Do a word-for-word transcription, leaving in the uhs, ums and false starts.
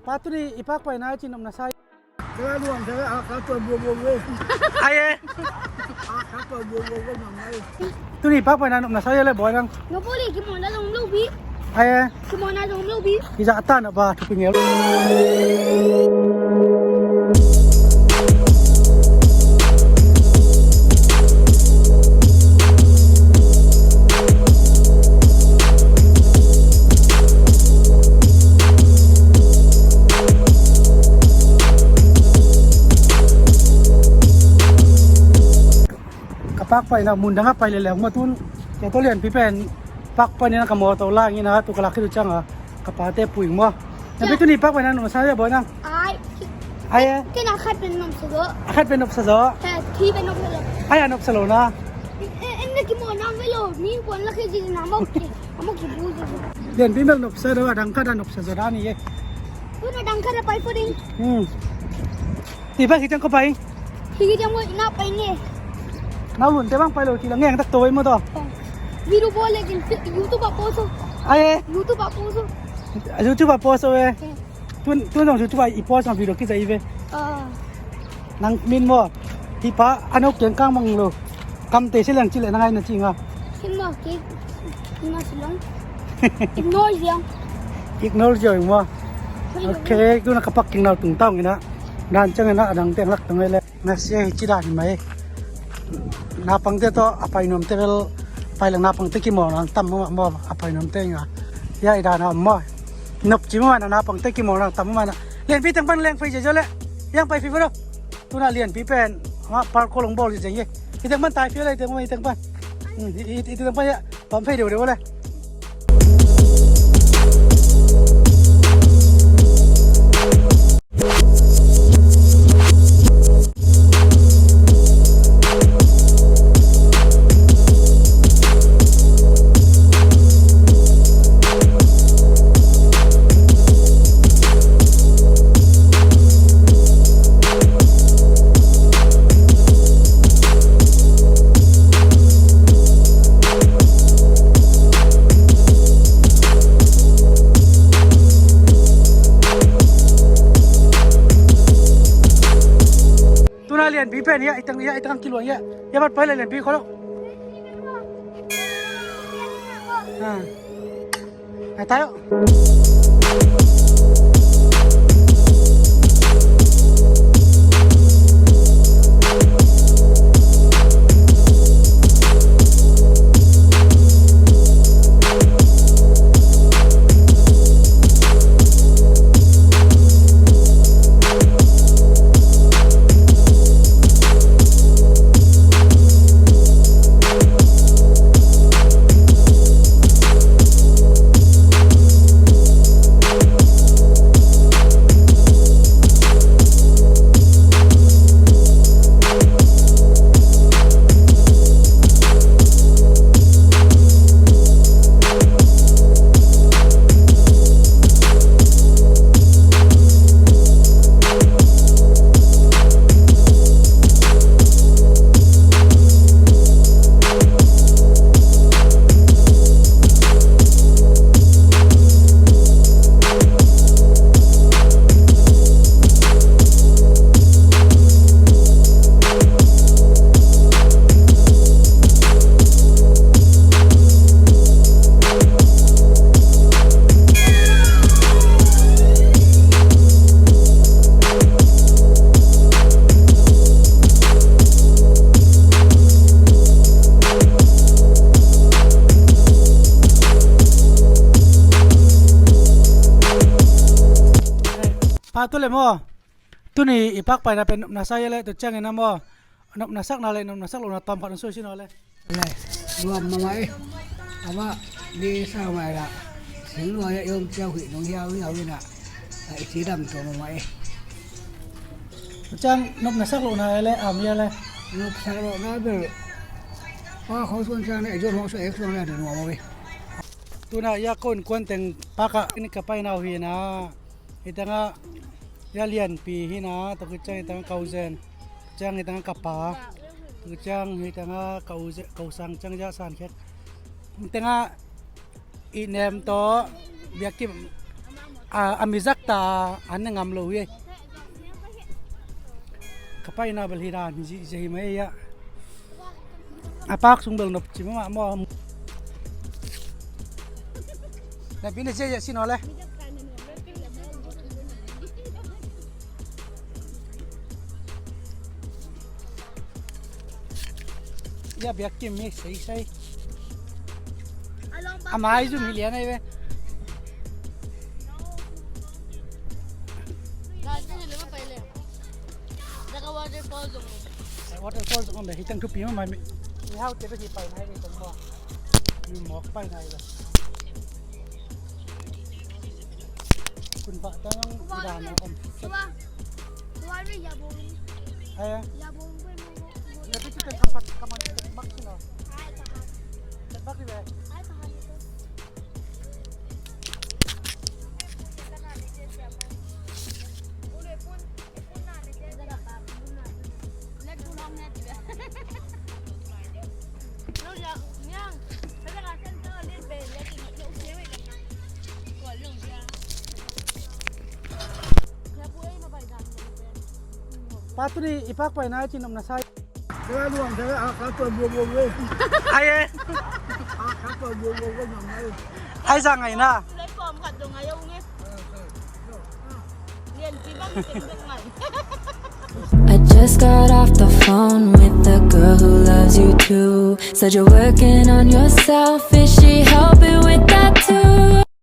Pa, tuni i pakpaina cih nopna sa. Kala luang kala a ka tua bua bua bua. Ai e. A ka tua bua bua bua nang ai. Tuni i pakpaina nopna sa ia le bawi nang. Nopoli kimawhna zong lo bi. Ai e. Kimawhna zong lo bi. Kizah ta na ba thupi ngel. Ka pakpaina mun dangah pai leleng maw tun. Kei tawh Lianpi pen pakpaina ka mawtaw la ing ina tu ka lak khit uh cianga ka pate pui maw. Lianpi tuni pakpaina nopsa ia bawi nang. Ai. Ai e. Kei na khat pen nopsa zaw. A khat pen nopsa zaw. He, thi pen nopsa zaw. Ai a nopsa lo na. En na kimawhna ve lo. Mi kuan la khe ji na mawk ki. A mawk ki bu zaw. Lianpi mel nopsa zaw a dang khat a nopsa zaw da ni e. Tun a dang khat a pai fo ding. Hmm. Ti pai khit ciang ko pai. Khit ciang ko ina pai nge. Nau lun te bang pai lo ti la ngeng tak to imo to. Video bol le kin YouTube a post o. Ai e. YouTube a post o. YouTube a post o e. Tun tun dong YouTube a i post ang video kisa i ve. Nang min mo. Hi pa ano keng kang mang lo. Kam te se lang ci le nang ai na ci nga. Kin mo ki. Kin mo si long. Ignore ziang. Ignore ziang mo. Ok, tu na ka parking nau tung tau ngina. Dan ciang ngina adang teng lak tang le. Na sia hi ci dan hi mai. Napangte tawh a painuamte bel pai leng napangte kimawhna tam maw a painuamte nga. Ia i dan a om maw. Nop ci maw na napangte kimawhna tam maw na. Lianpi teng pan leng pai zia zia le. Yang pai pi bro. Tuna Lianpi pen ma par ko long bol zia zia. I teng pan tai pi le i teng pan i teng pan. I teng pan ia. Pam phei deuh deuh le. Tuna Lianpi pen ia itang ia itang kiluan ia ia bat pai le Lianpi kholo. Ha. Ai tayo. Pa tu le maw. Tuni i pakpaina pen nopna sa ia le tu ciangin a maw. Nopna sakna le nopna sak lohna tawm khat hong soi sin aw le. Le nuam mama e. Ama ni sa mai la. Sing lua ia i om ciau hi nong hiau hiau ina. I ci dam tua mama e. Ciang nopna sak lohna ia le am ia le. Nop sak lohna bel. Pa khong suan ciang le i zuan hong suan ek suan le nuam mama e. Tuna ia ko innkuan teng paka in ka paina uh hi na. Hi tangah ia Lianpi hi na, tua khit ciang hi tangah ka u Zen, ciang hi tangah ka pa, tua khit ciang hi tangah ka u Zen, ka u Sang ciang ia San Khet. Hi tangah i nem tawh biakip A, a mi zak ta an ne ngam lo hi. Ka paina bel hi dan hi zihziah hi mai a. A park sung bel nop ci mahmah maw. Na pi na ziahziah sin aw le. Ia biak kim hi seisei. A mai zum hi lian ai ve. Waterfall zong om ve. Hi teng thupi mahmah mi. Mi hau te bek hi pai nai ve teng maw. Mi mawk pai nai ve. Kun pah teng i dan a om. Ai. Ai. Pa, tuni i park paina i cin om na sai. Ai e. Ai sa ngai na. I just got off the phone with the girl who loves you too. Said you're working on yourself. Is she helping with that too?